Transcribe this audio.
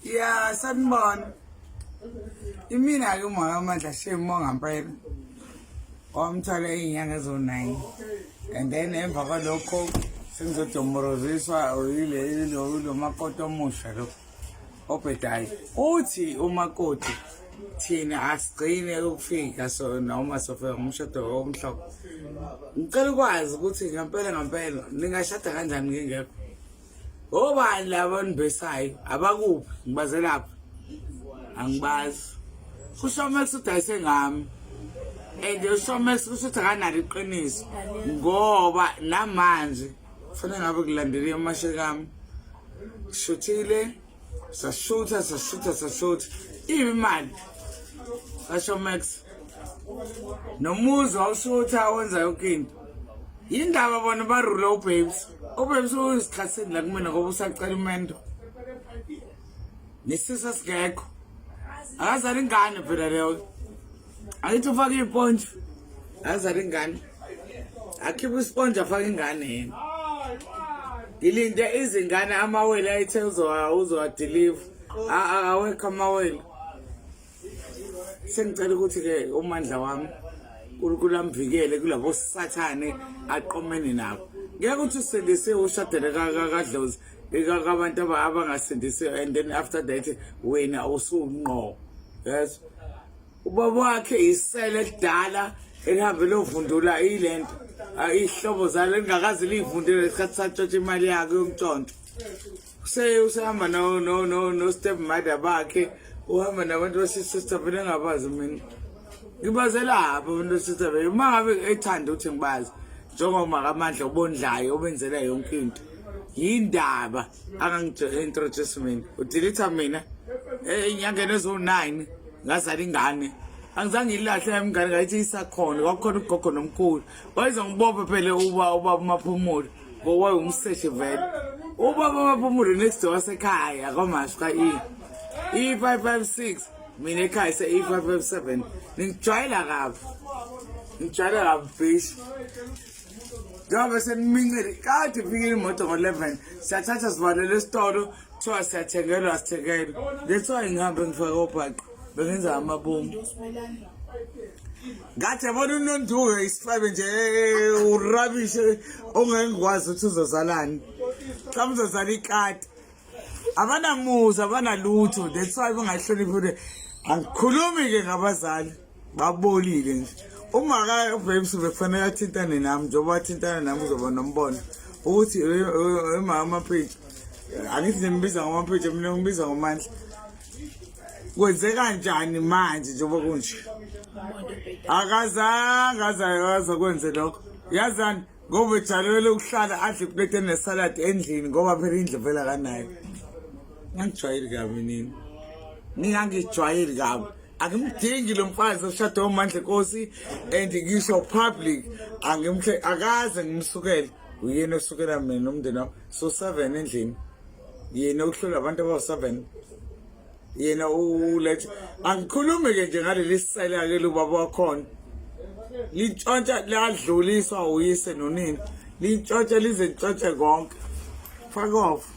Ya sanibona. Imina ke umoya wamandla shame mongampela. Wamthwala iy'nyanga ezo-9 and then emva kwalokho sengizodomoroziswa yile lo makoti omusha lo obhedayo. Uthi umakoti thina asigcine ukufika so noma sofika ngomshado omhlophe. Ngicela ukwazi ukuthi ngempela ngempela ningashada kanjani ngingekho? Obani laba onibesayo abakuphi ngibazelaphi angibazi uShomex udayise ngami and uShomex kusho ukuthi akanalo iqiniso ngoba namanje kufanele ngabe kulandele amashekami shuthile sashutha sashutha sashutha imali kaShomex nomuzi wawushutha wenza yonke into yindaba bona barule ubabes ubabes uyisikhathini la kumina ngoba usacela umendo nesisa singekho akazali ingane phela leyo angithi ufake iponji akazali ingane akhiphe isiponji afake ingane yena ngilinde izingane amawele ayithe uzowadeliver awekho amawele sengicela ukuthi-ke umandla wami uNkulunkulu amvikele kulabo sathane aqomene nabo ngeke ukuthi usindisiwe ushadele kadlozi kabantu abangasindisiwe and then after that wena usunqo yes ubaba wakhe isele elidala elihambe liyovundula ilento iy'hlobo zalo elingakaze liyivundule ngesikhathi satshontsha imali yakhe yomntshontsho usehamba no no no no step mother bakhe uhamba nabantu basisister vele engabazi mina ngibazelaphi abantu besisister vele uma ngabe ethanda ukuthi ngibazi njengoba kamandla obondlayo obenzela yonke into yindaba angangi-introduce mina udelete mina enyangeni eziwu-nine ngazala ingane angizange ngiyilahle yami ingane ngayithi isakhona kwakukhona ugogo nomkhulu wayezongibopha phela uba ubaba umaphumulo ngoba umseshi vele ubaba umaphumulo next door wasekhaya kwamashu ka-e e-556 mina ekhaya se-e-557 ningijwayela kabi ngijwayela kabi bish njengoba senimincile kade ifikile imoto ngo-11 siyathatha sivalele esitolo kuthiwa siyathengelwa asithengelwa that's why ngihambe ngifake obhaqa bengenza amabomu ngathi yabona unonduke isifebe nje urabishe ongeke ngikwazi ukuthi uzozalani mhlawumbe uzozala ikati abanamuzi abanalutho that's why bengahloniphi ukuthi angikhulumi-ke ngabazali babolile nje uma ka ubabes bekufanele athintane nami njengoba athintana nami uzoba nombono ukuthi emama page angithi nimbiza ngomapage mina ngibiza ngomandla kwenze kanjani manje njengoba kunje akazange aze kwenze lokho yazani ngoba ejwayele ukuhlala adle iplate enesalad endlini ngoba phela indlu vele akanayo ngangijwayeli kabi nini ningangijwayeli kabi angimdingi lo mfazi oshade omandla nkosi and ngisho public angimhle akaze ngimsukele uyena osukela mina nomndeni wami so seven endlini yena uhlula abantu abawu-seven yena ulethe angikhulumi-ke nje ngaleli sela-ke lubaba wakhona lintshontsha ladluliswa uyise nonina lintshontsha lize lintshontshe konke fuck off.